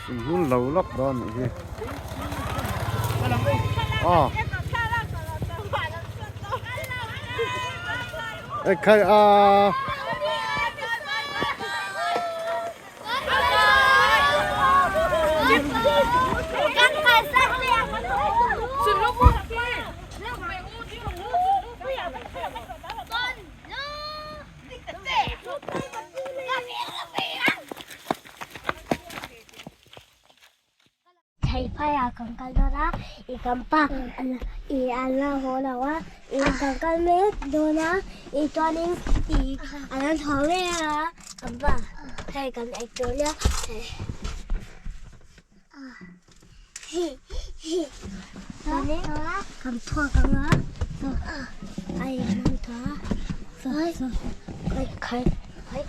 Hun lo lawk dawn anih hi. Aw. Ekhai a. Theiphai ah kan kal dawn a, i kan pa i an la haw lo a, i kan kal mek dawn a, i chuanin i an la tho mek a, kan pa hei kan ei tur nia chuanin kan chhuak ang a, ai an la tho a, khai khai khai.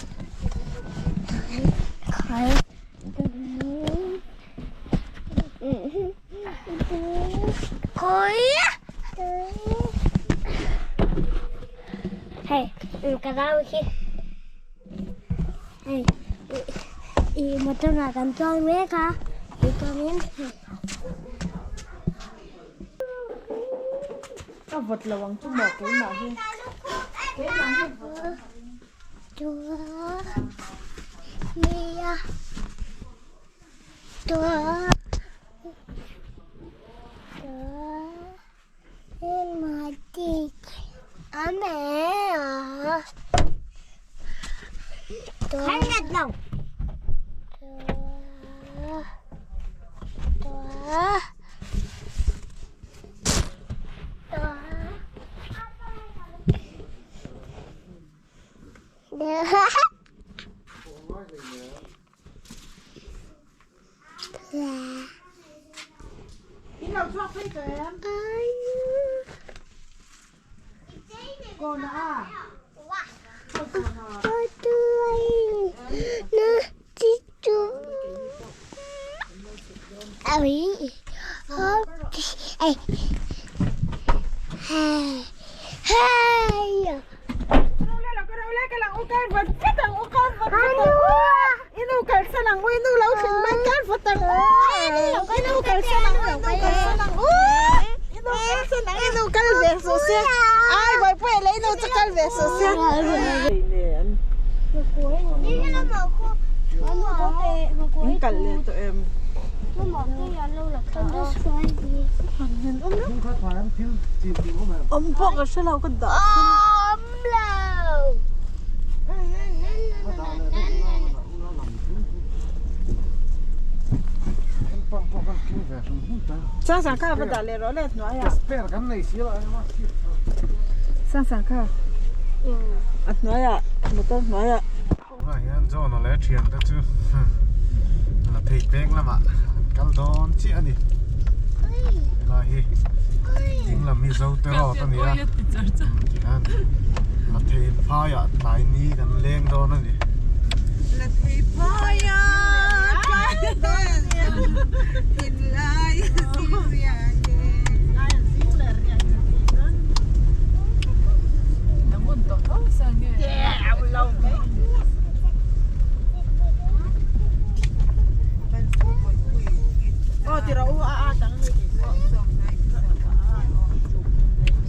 Hei ka rau hi hei i motor ah kan chuang mek a i chuanin Ka vawt lo ang chu maw keimah hi keimah hi vawt In lo chhuak phei tawh em? Kawn a. Awm pawh ka hre lo ka dah Awm lo. Sang sang kha va dah leh rawh le hnuai ah. Sang sang kha a hnuai ah motor hnuai ah. Tunah hian John-a leh a thiante chu la thei peng lamah an kal dawn chiah a ni. Helai hi ding lam hi Zote Road a ni a, tihian la thei phaiah tlai ni kan leng dawn a ni. La thei phaiah tlai thinlai a zing riai e.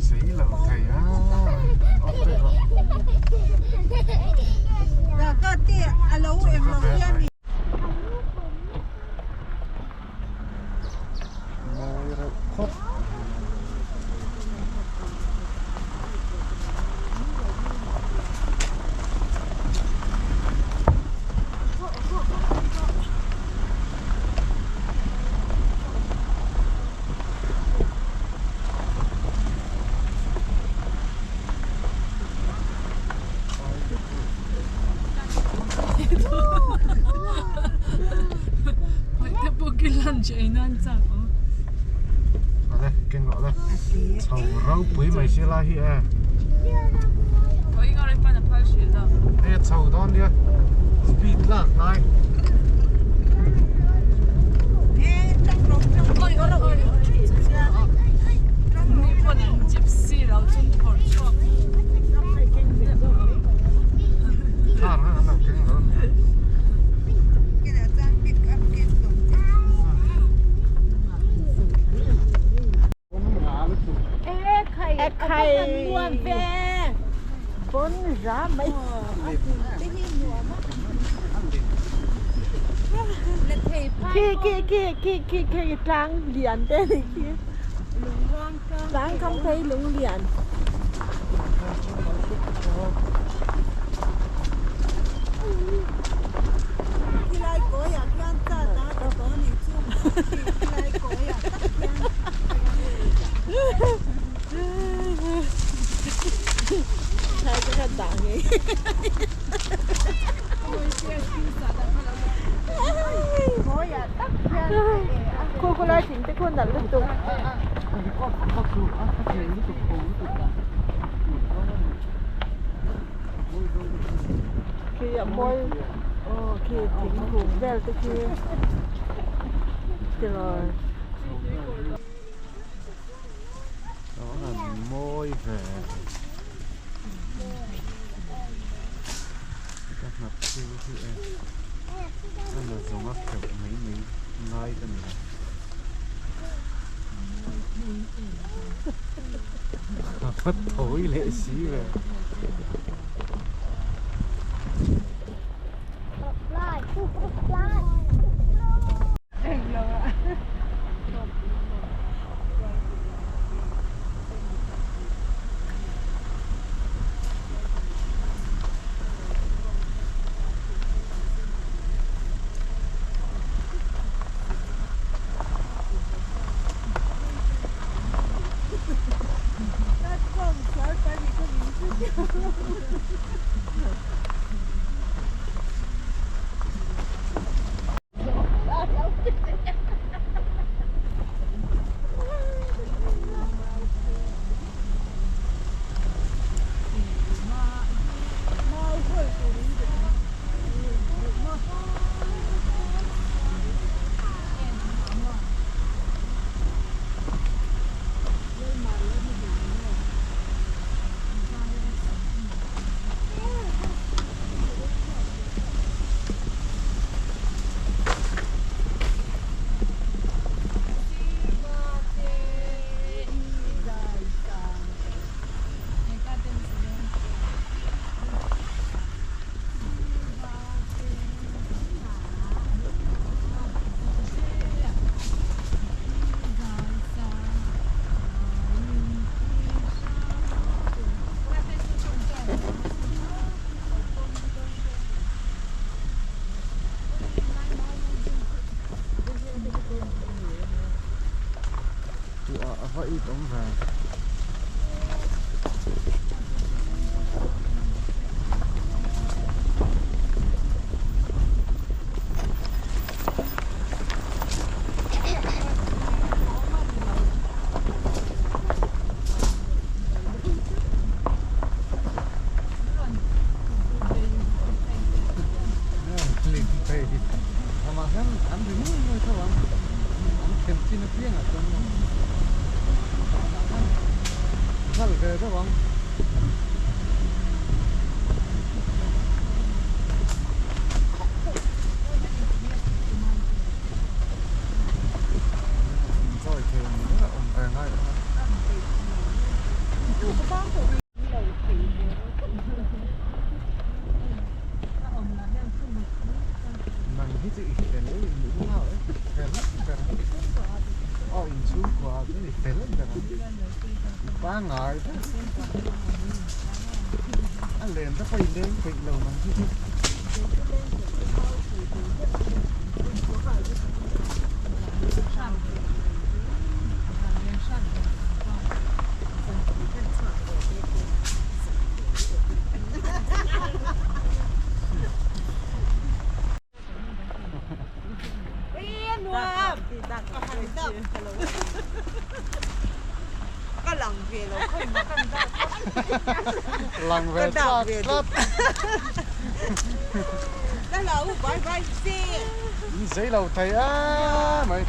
Sei lo thei a awk daih rawh. Mawi reuh khawp. Ale keng rawh le chho ropui mai si lai hi e e chho dawn nia speed lak ngai Car kha kan lo keng lo ania. ram mai. Khi khi khi khi khi khi tlang lian te ni khi. Tlang kam phei lung lian. Khilai kawiah khian chat a ka tawh a nih chu khilai kawiah tak khian. Thlai te kha dah ngei. Khu khu lai thing te khu nalh lutuk. Khi a mawi aw khi thingkung vel te khi tiraw. A mawi ve ka hnap chu hi e a la zawng a kheuh mai mai ngai ka ni lo. A va thawi leh si ve. Chua a va it awm ve. Nang hi chu i fel i nau e fel ber aw inchhungkua chu i fel ber ang i pangngai ber a len te pawh i leng peih lo nang hi chu. Lang ve chak tlat. In zei lo thei em mai.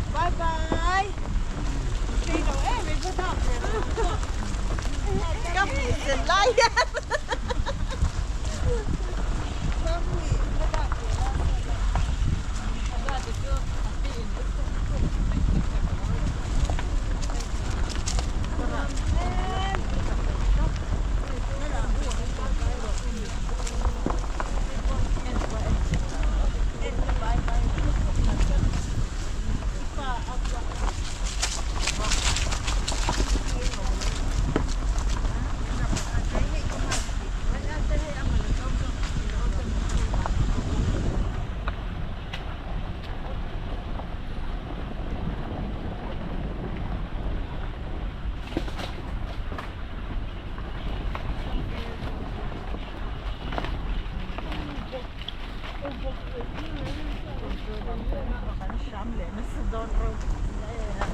lam leh nasa dawn ropui sia e a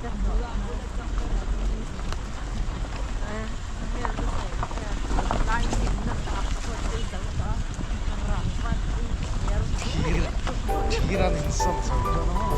ka hnawh Thir an insawm chho dawn a maw.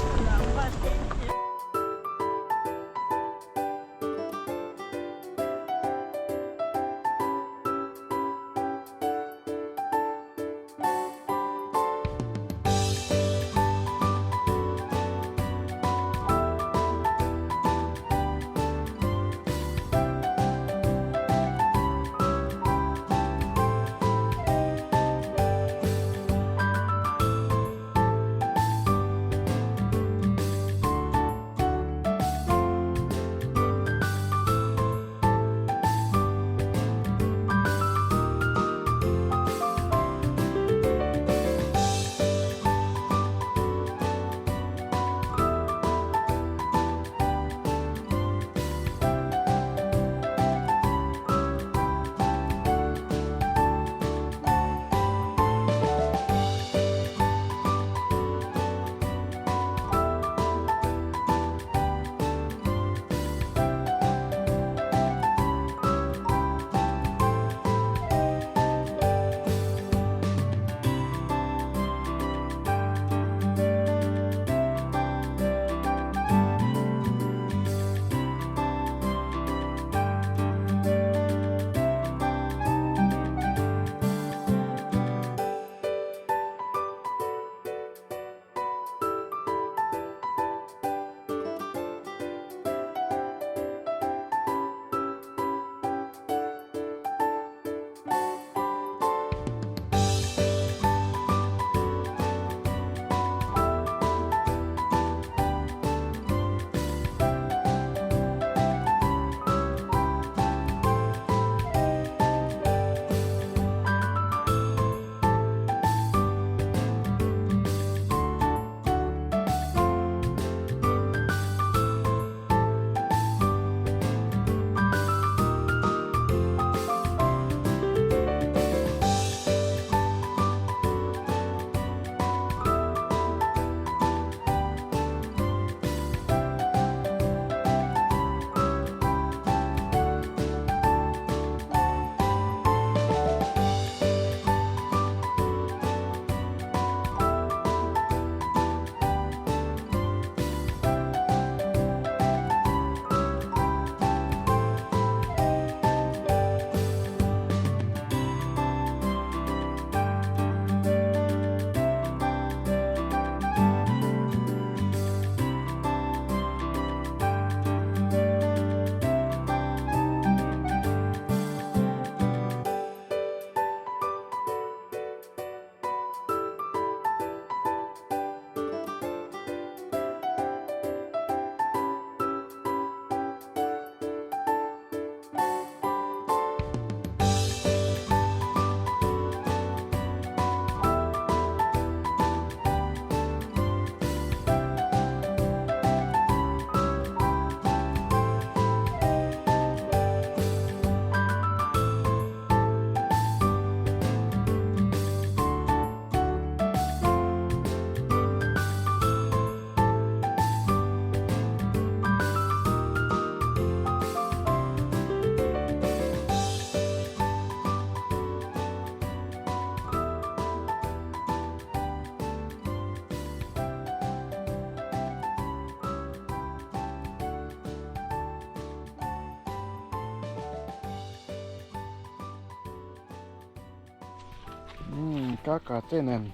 Umm kaka te nen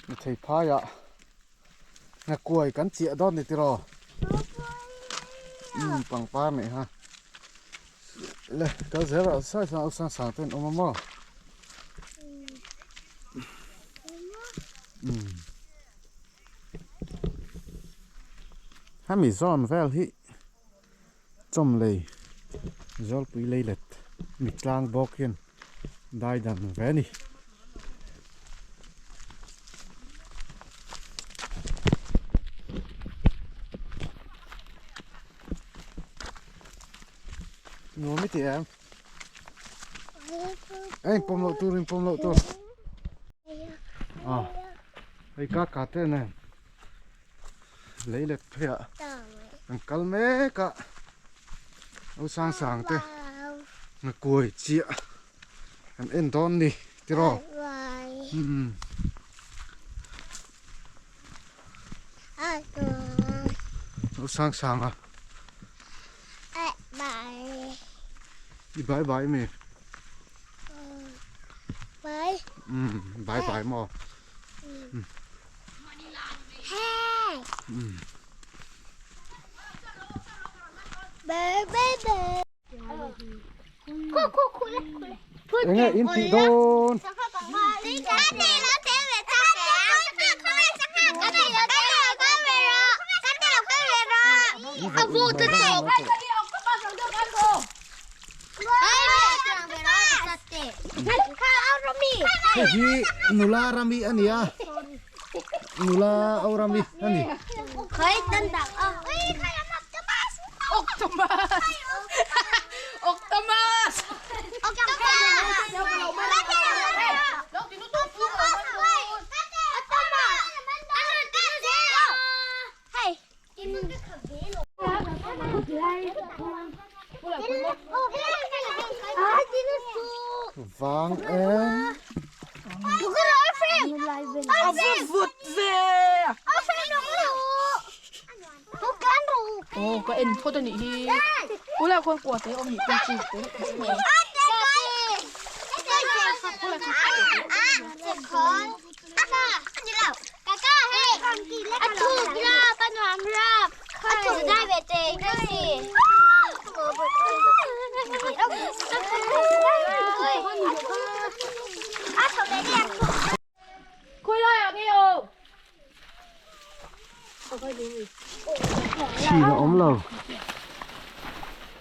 ni thei phaiah Nghakuai kan chiah dawn ni tiraw? Umm pangpar nih kha. Le kal zel ah sai chuan au sang sang te an awm a maw? Umm hemi zawn vel hi chawmlei zawlpui leilet mitlang bawk hian dai dan ve a ni. Nuam i ti em? Eng pawm loh tur in pawm loh tur. Ah, hei ka ka te nen. Lei let pheiah kan kal mek a lo sang sang te nghakuai chiah kan en dawn ni tiraw umm lo sang sang a i bye bye mi umm bye bye maw. Enge in tih dawn? Hei hi nula rami a ni a nula au rami a ni Vang em. Aw ka en phawt a nih hi. Pula khuan kua te awm nih khuan chi te. Khawi laiah nge aw? Chhin a awm lo.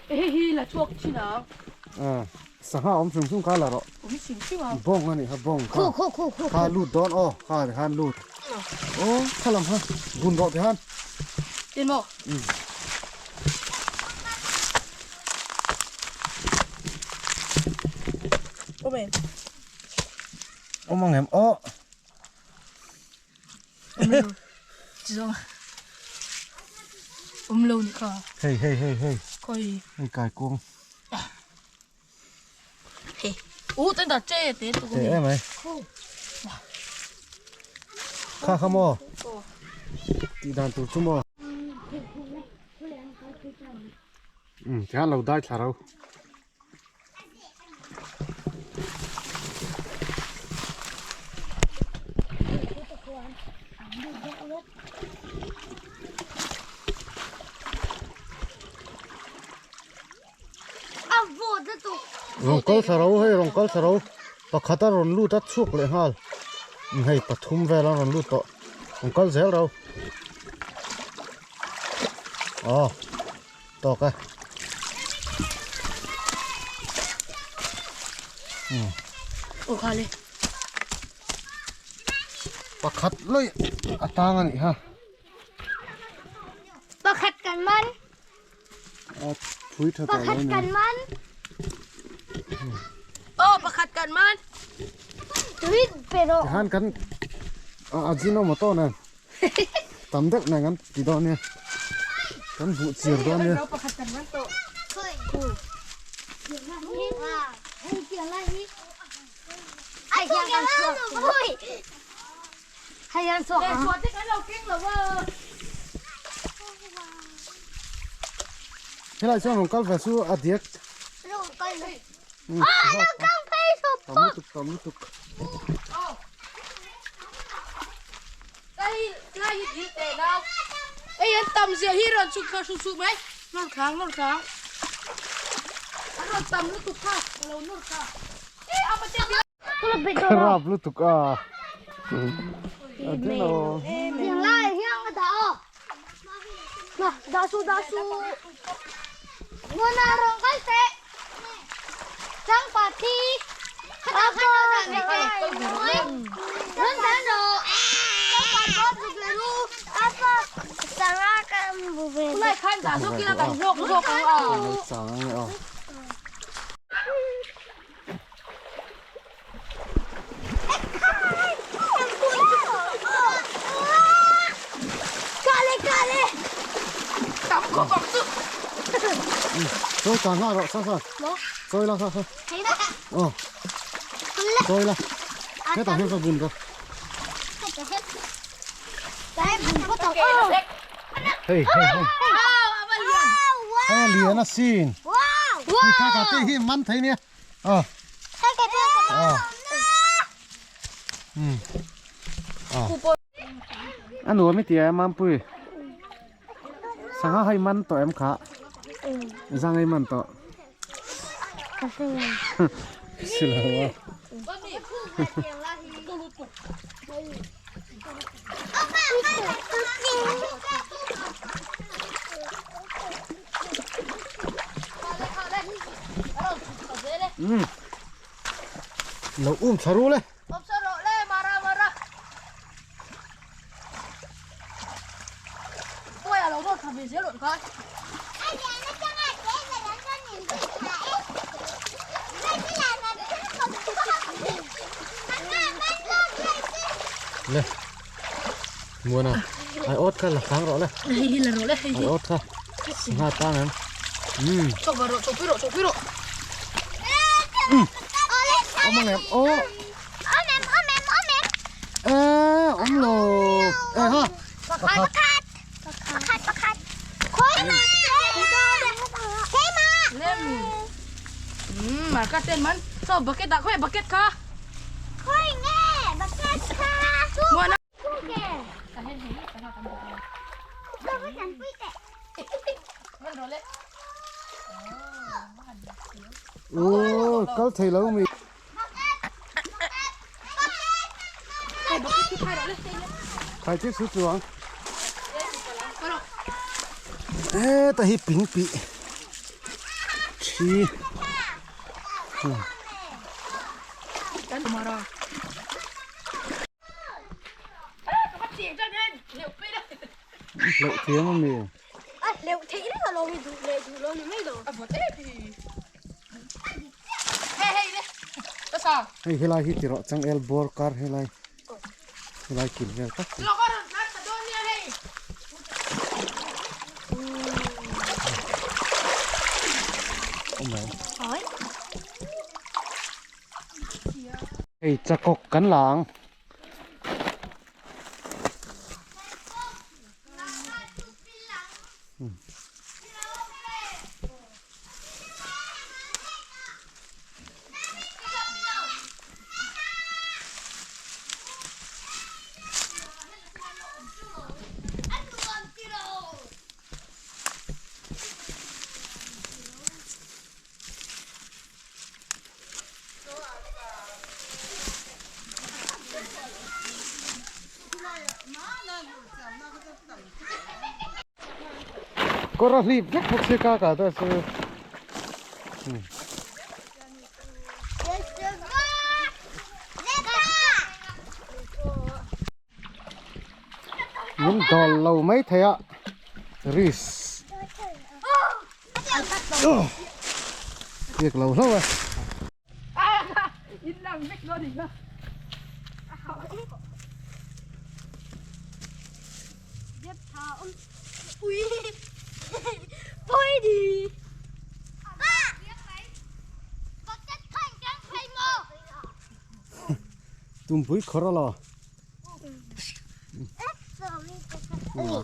Hei hi la chhuak thin ang. Sangha awm chung chung kha la rawh. Awm hrim hrim a. Bawng a nih kha bawng kha. Kha lut dawn aw kha ti khan lut. Aw kha lam kha bun rawh ti khan. Tin maw? Awm em? Awm ang em aw. Awm lo nih kha. Hei hei hei hei. Khawi. Hei kai kuang. Hei. U tên ta che te tu Te em ai. Kha kha maw. Tih dan tur chu maw. Um tikhan lo dai thla ro. Rawn kal thla ro hei rawn kal thla ro pakhat a rawn lut a chhuak leh nghal hei pathum vel a rawn lut tawh rawn kal zel ro aw tawk e pakhat lawih a tang a nih kha Pakhat kan man. A phui tha tawh lo Pakhat kan man. Oh, pakhat kan man. Tui pero. Tihan kan Ajinomoto nen tam deuh nen kan ti dawn nia. Kan buh chir dawn nia. Pakhat kan man tawh. Helai chuan rawn kal ve chu a diak. Tam lutuk tam lutuk. Ei an tam zia hi rawn chhuk thla hru suh mai. Nawr khang nawr khang. An rawn tam lutuk kha ka lo nawr kha. Ei a pate bi. Ka rap lutuk a. A ding lo. Lai khan dah zawk ila kan hlawk zawk ang a. Chang ang e aw. khawp ang chu. Chawi ta nghah rawh sa sa. Chawi la sa sa. Aw. Chawi la. Hetah hian ka bun rawh. Hei hei hei. Hei a lian a sin. Hei kha ka te hi man thei nia. Aw. Aw. Um. Aw. A nuam i tia Mampui. Sangha hai man tawh em kha? Zang ei man tawh. Ka hre lo. Si lo a. Um. Lo um thla ru le. Le muana ai ot kha la khang rawh le Hei la rawh le hei ai ot kha sangha tang em um chok rawh chok rawh chok rawh awm ang em aw e awm lo e ha pakhat Lem. Marka ten man. So bucket ah khawi bucket kha. Muana. Man rawh le. Ui kal thei lo mi. Khai chiếc su chuang. Ê, ta hi ping pi. Chi. Leuh thiam a mi. Leuh theih reng alo hi duh leh duh lo ni mai lo. Hei helai hi ti rawh changel bawr kar helai helai kil vel tak hi. Awm em? Hei chakawk kan la ang. Kawr a hlip vek bawk sia ka kah ta chu. Min dawl lo mai thei a risk. Biak lo hlauh e. Tumpui khawr a lo.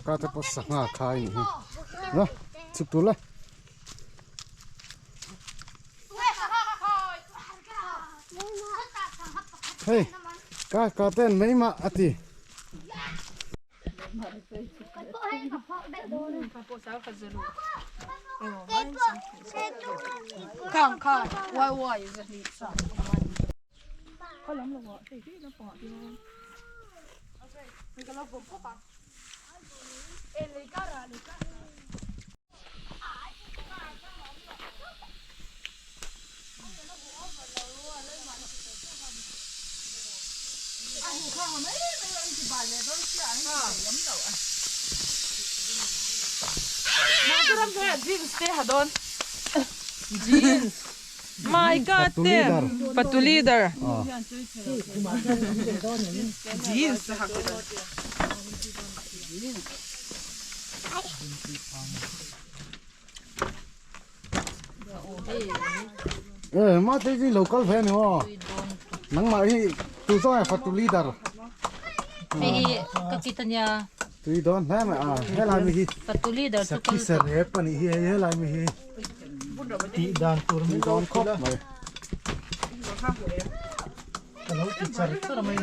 Ka te pawh sangha khai a nih hi. La chhuk tur le. Hei ka ka ten mai mah a ti. My God Patu leader. Jeans E ma te ji local ve ni o nangmah hi tu zawng e fatu leader Hei hi ka kit ania. Tui dawn hle mai a helai mi hi Fatu leader chu sakhi serep anih hi hei helai mi hi tih dan tur tui dawn khawp mai. Ka lo ti char char mai ni.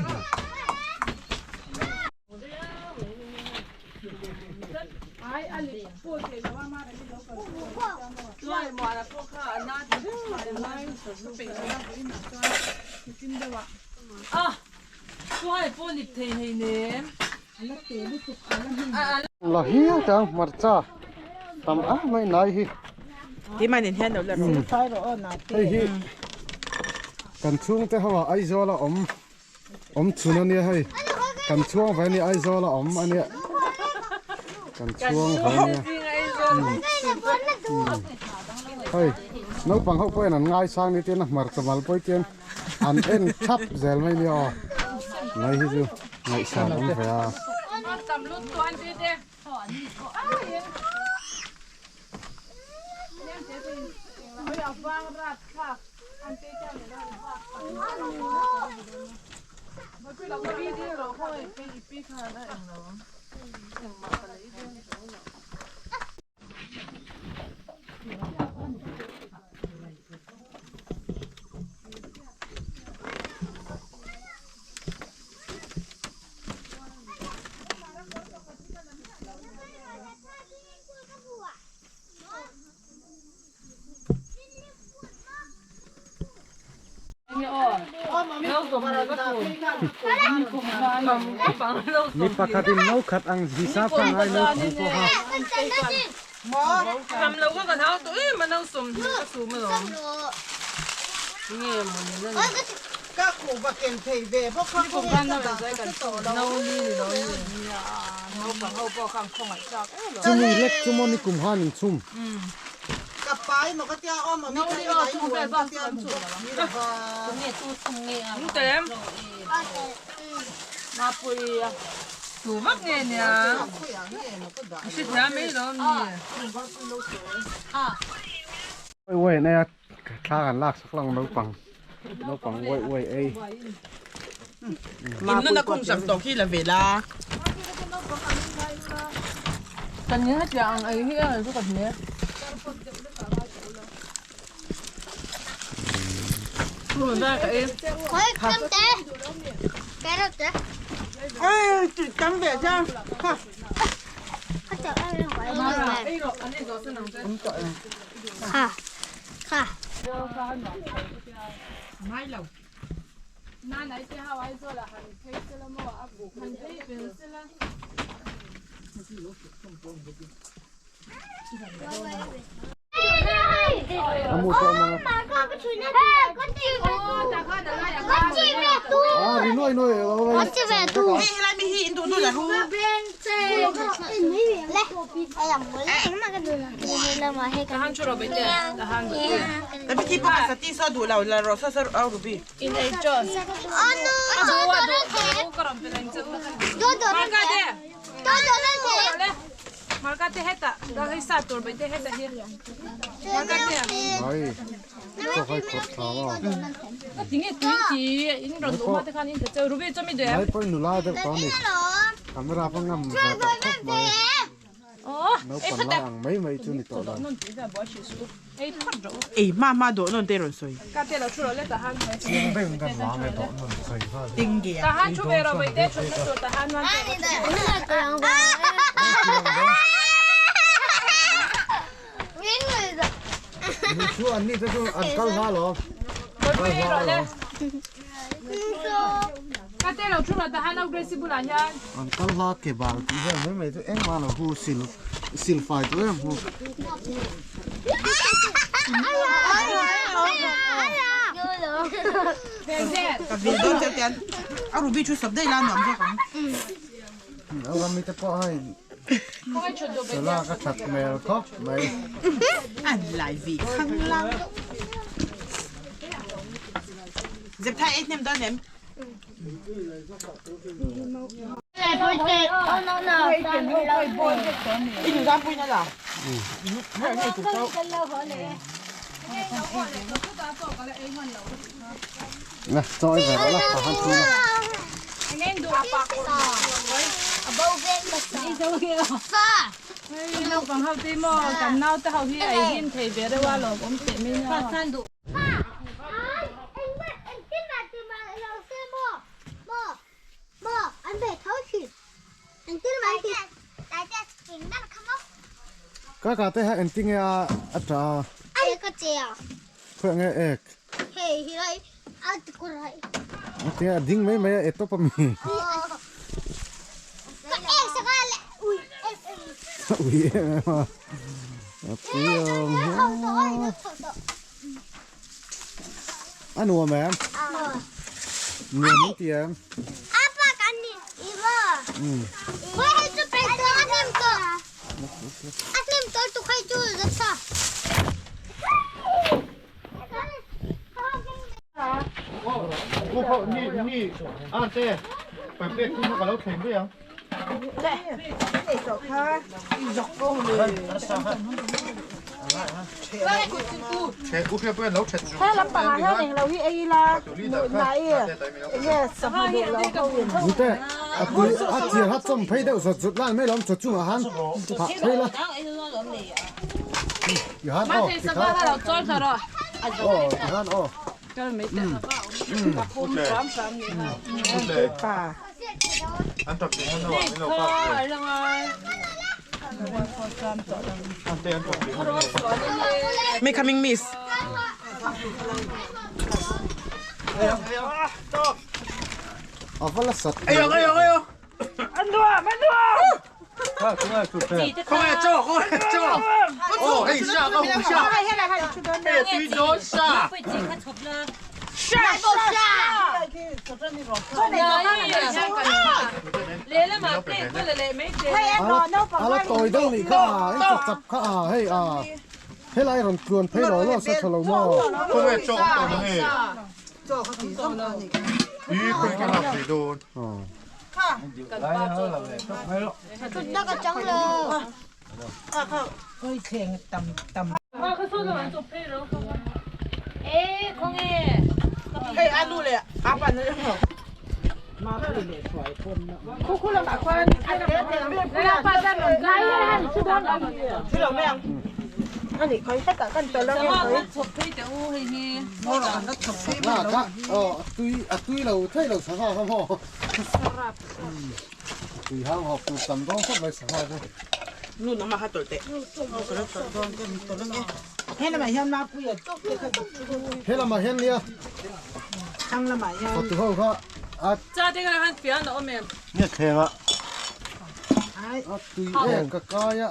La hial te ang hmarcha tam a mai nai hi. Hei hi kan chhungte ho ah Aizawl a awm. Awm chhun a nia hei kan chhuang ve ania Aizawl a awm a nia kan chhuang ve ania hei naupang ho pawhin an ngaisang ni tin a hmarcha mal pawh hian an en thap zel mai nia aw mai hi chu ngaihsan awm ve a. Mi pakhatin no khat ang hisap kha ngai lo thung pawh kha. Chumi lek chu maw ni kum han in chhum. Uai uai nei a thla kan lak sak lang naupang naupang uai uai ei. In nuna khung sak tawh khi la ve la. Kan ning a tia ang ei hi a chu ka hne. Ê, chị cắm về cho. Ha. A mu tawh mang a. A ri nuai nuai lo lo. Mai chaw hai khawt tha maw. Mai pawh nula deuh tawh a ni. Camera pawh ngam ve tawh khawp mai. Naupang lai ang mai mai chu ni tawh lo. Ei hma hma dawh nawn te rawn sawi. Chiang deuh in kan vang e dawh nawn sawi nghal hi. Eng ge a. Mi chu an ni te chu an kal hla lo. Kal hla lo. An kal hla ke bal tih vel mai mai chu engmah lo hu sil sil fai tur em hu. Ka vil dawn chiang tian a ruby thu sawp daih la nuam zawk ang. A ram te pawh hei sala ka that hmel khawp mai. An lai vi khang lang. Zep thai ei hnem dawn em? I duh dan pui na la. Na chaw ei ve rawh la tah khan thu la. Naupang ho te maw kan naute ho hi ei hin thei ve reuh a lawmawm teh mai nia. Ka ka te ha engtin nge a ta a? Khawiah nge ek? Engtin nge a ding mai mai a e tawp a mi? Ui em em a. A pui awm hle. A nuam em? Nuam in ti em? Apa kan ni ibo. Koi hei chu pe to a hnem to. A hnem to tu khai chu za sa. Ni ni ante pai pek chu ka lo thleng daih ang. He lampangah hian englo hi ei ila nai enge sangha duh lo ho in. Zute a tui a chiar ha chawm phei deuh zawt zawt lai mai lawm chaw chungah han phah phei la. Ti han aw ti khan aw ti khan aw. Me coming miss. A va la sat. Ayo ayo ayo. A la tawi deuh nih kha a, hei chap chap kha a, hei a, helai rawn tluan phei lo lo sa tha lo maw? A tui lo thei lo sangha kha maw? Tui hang hawp tur tam dawn khawp mai sangha chu. He lamah hian nia hotu ho kha a a tui em ka kai a.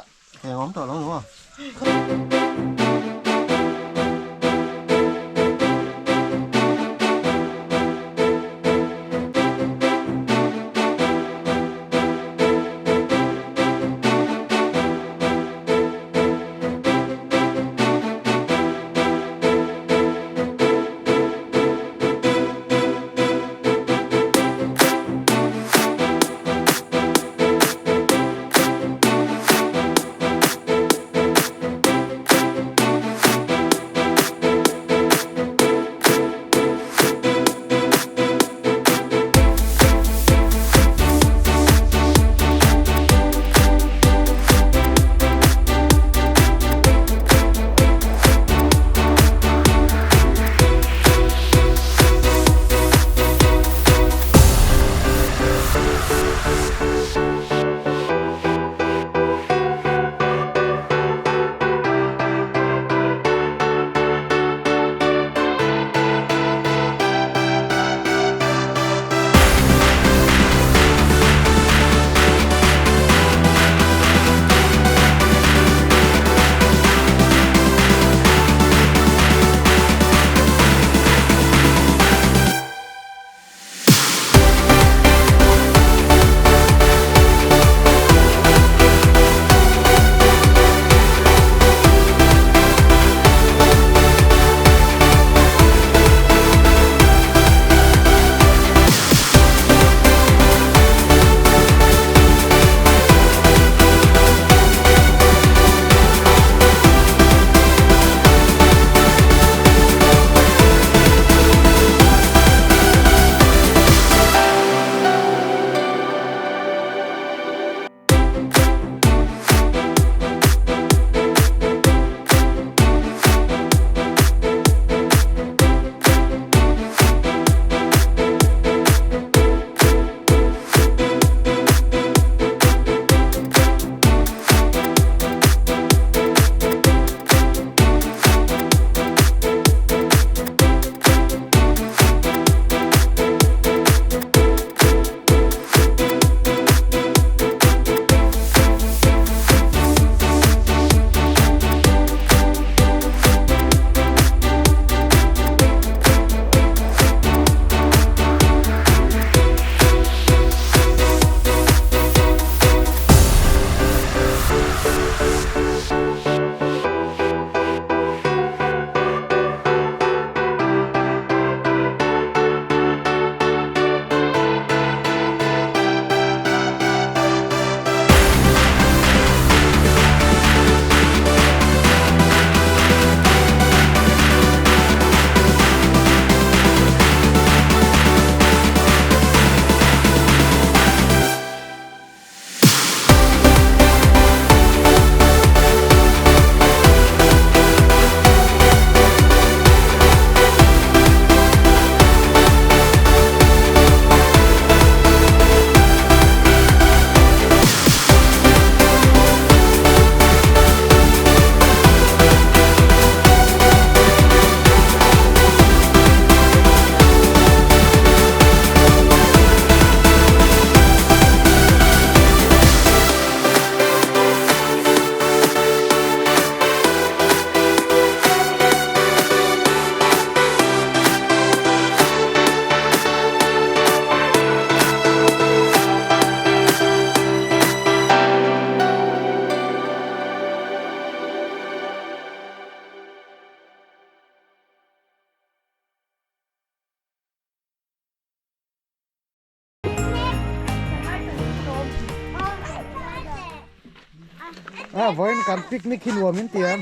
A vawiin kan picnic hi nuam in ti em?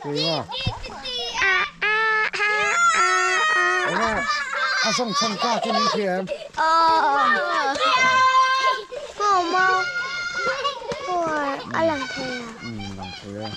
Keima. Enge a zawng chhan kak in in hria em? A lang thei a. Umm lang thei a.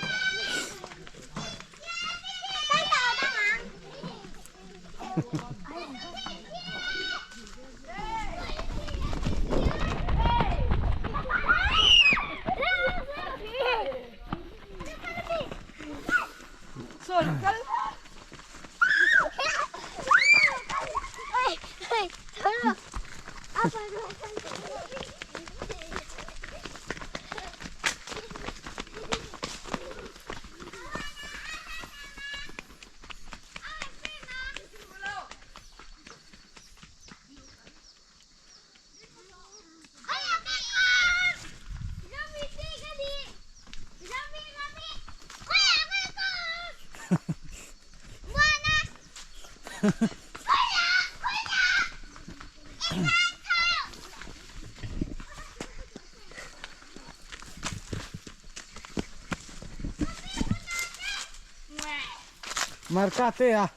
Marka te a.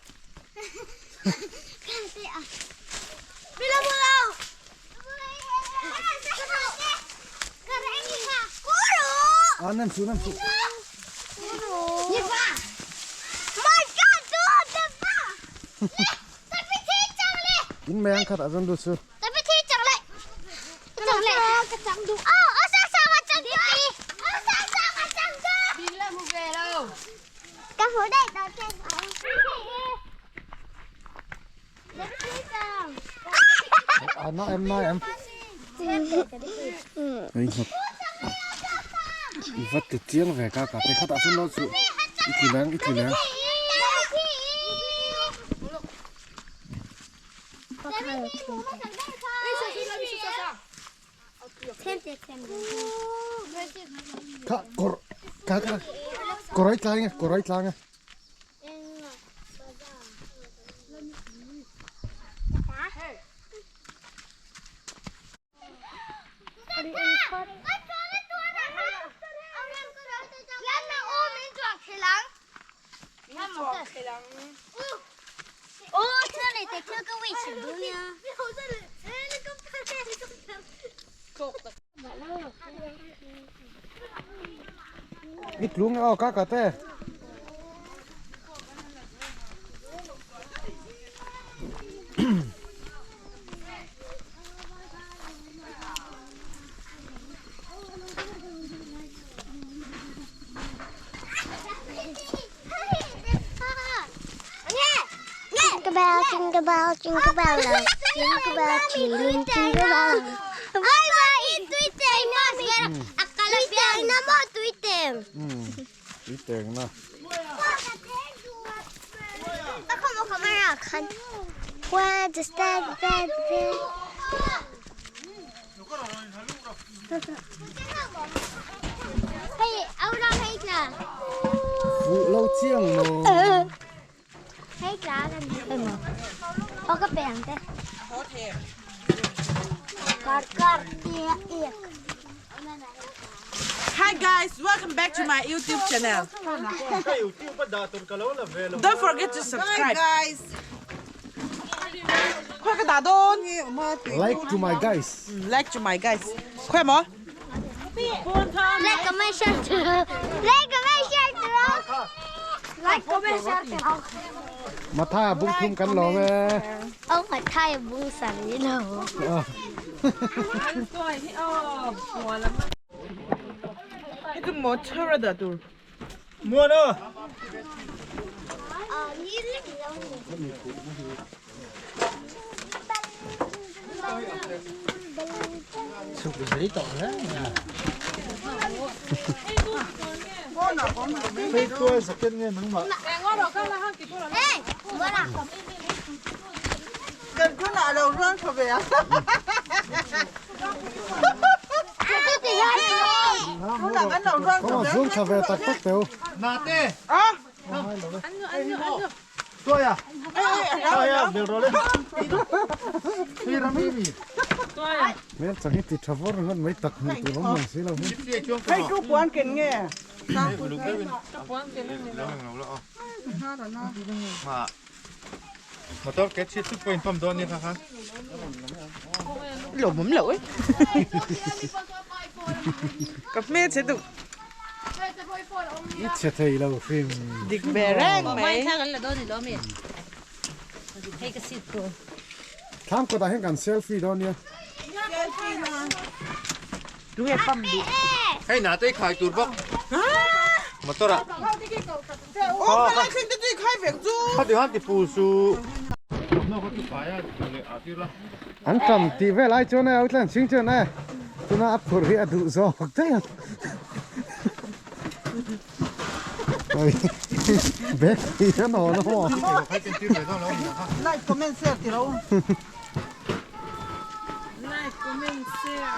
A nem su nem su. In mai ang khat a zan du su. A na em na em. Ei nghat. I vat ti chiang ve ka ka te khat ah cun lo cu i tli leng i tli leng. Kha kor ka ka korai tlang e korai tlang e. I tlung aw ka ka te. Jingle bell, jingle bell, jingle bell, jingle bell, jingle jingle bell. Ay, ay, Twitter na. Twitter na mo, Twitter. Twitter na. Where the stand, bed, bed. Hey, au ra hay là. Phụ lâu chiang lo. Hay là cái gì? Ô cái bèn thế. Cар cар ek. Hi guys, welcome back to my YouTube channel. Don't forget to subscribe. Hi guys. 快个打动 Like to my guys. Like to my guys. 快么？ Like comment share. Like comment share. Like comment share. Matha bung thum kan lo me. Ông phải thay bung sẵn đi đâu. 那个模特的都。 Mua đâu? Phê tôi sẽ kiên nghe nắng mà. Ê, bữa nào? Cần cứ nọ đầu run cho về. Cứ nọ cái đầu run Có cho mà về. zoom cho về tắc tắc tiêu. Nà tê. À. Tôi à? Ê, Tôi à, biểu rồi lên. Đi ra mi mi. Hmel chang hi ti tha vawr ringawt mai tak hmuh tur awm mang si lo hi. Hei tu puan ken nge? Motor ke chhit chut pawh in pump dawn nia kha khan. Lawmawm loh e. Ka hmel chhe duh. I chhe thei lo hrim. Dik ve reng mai. Hei ka seat tur. Thlam kawtah hian kan selfie dawn nia. Tunge pump duh. Hei na te khai tur bawk. Motor ah. Aw ka lai thleng te chu i khai vek chu. Khati han ti pu su. An tam tih vel ai chuan e outline chhing chuan e tuna a phurh hi a duh zawk daih ang. Bag hi a nawn a maw. Like comment share ti ro. Like comment share.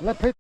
La phei.